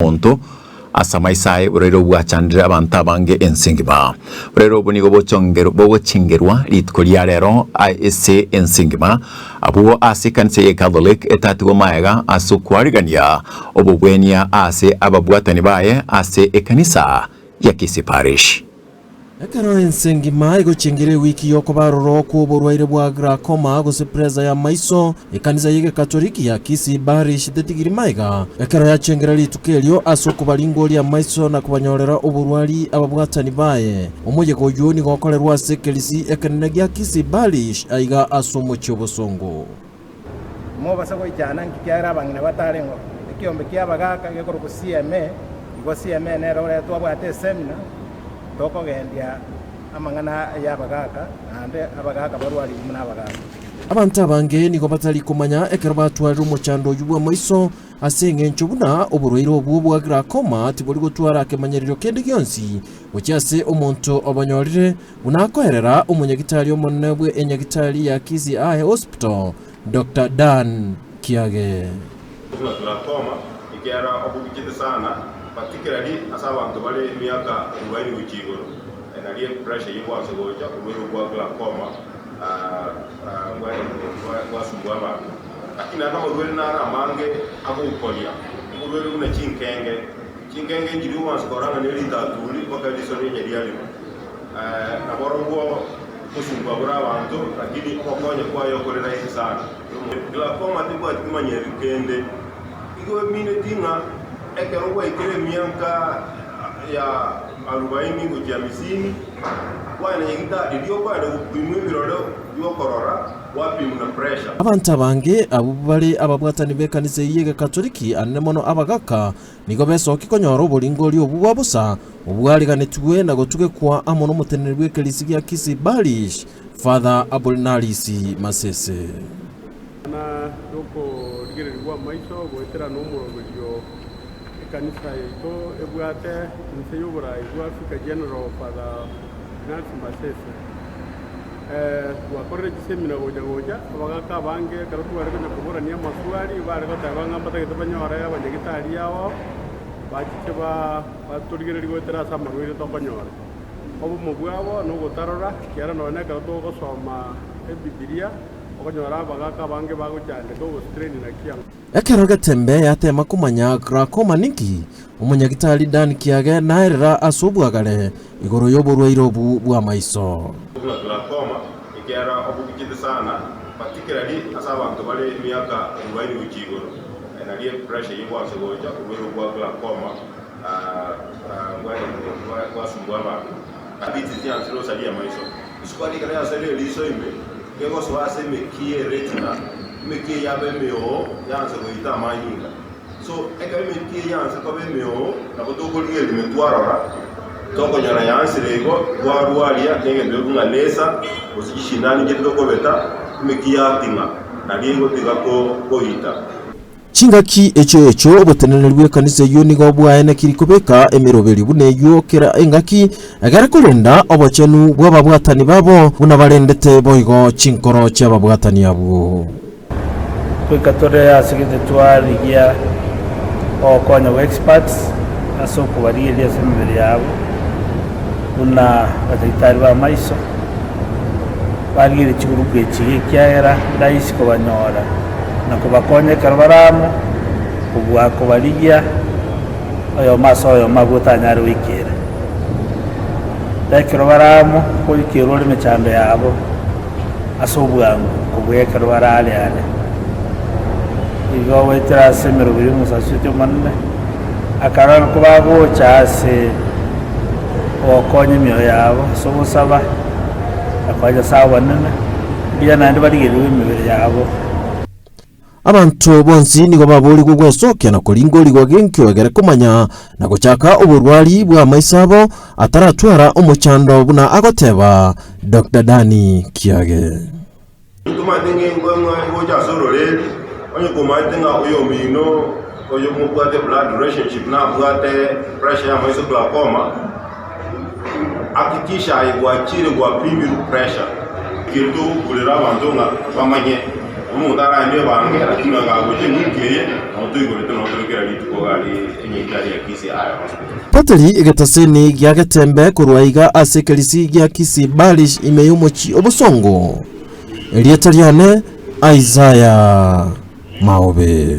Omonto ase amaiso aye borwaire obwo bwachandire abanto abange ense engima. Borwaire obwo nigo bogochengerwa rituko ria rero ase ense engima, abwo ase ekanisa ye Catholic etatigwe maega ase okwarigania obobwenia ase ababwatani baye ase ekanisa ya Kisii Parish. Ekero ense engima egochengera ewiki y'okobarorwa kw'oborwaire bwa glaucoma gose presa y'amaiso, ekanisa y'Egekatoliki ya Kisii Parish tetigiri maega ekero yachengera rituko erio ase okobaringoria amaiso na kobanyorera oborwari ababwatani baye. Omoyega oyio nigo okorerwa ase ekerisi ekenene gia Kisii Parish aiga ase omochie obosongo. Mobasa goichana nki kiagera abang'ina batareng'o ekiombe ki'abagaaka gekorokwa CMA, igo CMA nere ore twabwate esemina tokogendia amang'ana y'abagaaka naende abagaaka barwarigwe buna abagaaka. Abanto abange nigo batari komanya ekero batwarire omochando oyio bw'amaiso, ase engencho buna oborwaire obwo bwa glaucoma tibori gotwara kemanyererio kende gionsi gochia ase omonto obonyorire, Buna akoerera omonyagitari omonene bwe enyagitari ya Kisii Eye Hospital, Doctor Dan Kiage. Buna glaucoma, ekiagera obogichete sana, particularly ase abanto bare emiaka arubaini gochia igoro, nari epressure eyio egwansa gocha, oborwaire obwo bwa glaucoma bwasumbua abanto. Lakini naende amarwaire naro amange agokoria, oborwaire buna chinkenge, chinkenge nchiria ogwansa korora ng'a neritaturi mpaka eriso riaye riarima. Naborobwo ogosumbua bore abanto, lakini ogokonya kwaye okore rahisi sana. Glaucoma tebwati kimanyereri kende. Igo emineti ng'a ekero gwaikire emiaka ya arubaini gochia hamisini, kwane nyagitari, riria okogenda gopimwa ebirore biokorora, gwapimwa na pressure. Abanto abange abwo bare ababwatani b'ekanisa eyio y'Egekatoliki, anene mono abagaka, Nigo besokia konyora oboringori obwo bwa bosa, obwariganetigwe na gotugekwa amo nomoteneneri bw'ekerisi gia Kisii Parish, Father Apollinaris Masese. Amang'ana y'okorigereria gw'amaiso goetera nomoroberio ekanisa yaito ebwate inse y'oborai bwa Vicar General Father Ignatius Masese. Twakorire chisemina gocha gocha, abagaka abange ekero tware konya koborania amaswali bare goteba ng'a mbatagete banyore abanyagitari ao bachiche batorigererie goetera ase amarwaire tokonyora. Obomo bwabo nogotarora, ekiagera nonya na ekero togosoma Ebibilia, okonyora abagaka abange bagochandeka ogostrain na kiang'o. Ekero Getembe yatema komanya glaucoma ninki, omonyagitari Dan Kiage naerera ase obwagare igoro y'oborwaire obu bw'amaiso. Buna glaucoma, ekiagera obogichete sana, particularly ase abanto bare emiaka arubaini gochia igoro, nari epressure eyio egwansa gocha, oborwaire obwo bwa glaucoma bwasumbua abanto. Diabetes yansire osaria amaiso. Esukari ekero yasoire eriso ime, kegosoa ase emekia y'eretina, emekia eyio yaba emeoo, yaansa goita amanyinga. So, ekero emekia eyio yaansa koba emeoo, nabo tokorigereria ime twarora, tokonyora yaansire igo, twarwaria na egento gekong'a ng'a laser, gose chishindani chiria tokobeta, emekia yating'a, nario egotiga koita. Chingaki echio echio oboteneneri bw'ekanisa eyio nigo bwaenekiri kobeka emeroberio buna eyio kera engaki, egere korenda obochenu bw'ababwatani babo, buna barendete boigo chinkoro chi'ababwatani abwo. Goika tore ase gete twarigia ogokonya gwa experts ase okobarigereria ase emebere yabo buna abadaktari ba amaiso, barigereria chigurupu echi iga ekiagera rahisi kobanyora. na kobakonya ekero bare amo, kobua kobarigia oyomo ase oyomo abwo otanyare goikera. Na ekero bare amo, koikerwa ore emechando yabo ase obwango kobua ekero bare are are. Igo goetera ase emeroberi y'omosasiboti omonene, akarora ng'a kobagocha ase ogokonya emioyo yabo ase ogosaba na koa Nyasae obonene, Mbuya naende barigererwe emebere yabo. Abanto bonsi nigo baboorigwe gwesokia na koringorigwa genkio egere komanya na gochaka oborwari bw'amaiso abo ataratwara omochando buna agoteba Doctor Danny Kiage. Tomanyete ng'a engo eng'o egocha ase ororeri, onye komanyete ng'a oyomino oyo mobwate blood relationship nabwate pressure y'amaiso glaucoma, Hakikisha aye gwachire gwapimirwe pressure. Ekero togokurera abanto ng'a bamanye. Omonto aranywe ebange, lakini agagocha ewiki eye, nabo toigorete nabo tore kera rituko iga aria enyaitari ya Kisii Eye Hospital. Pateri egetaseni gia Getembe korwa aiga ase ekerisi gia Kisii Parish ime y'omochie o Bosongo. Erieta riane Isaiah Maobe.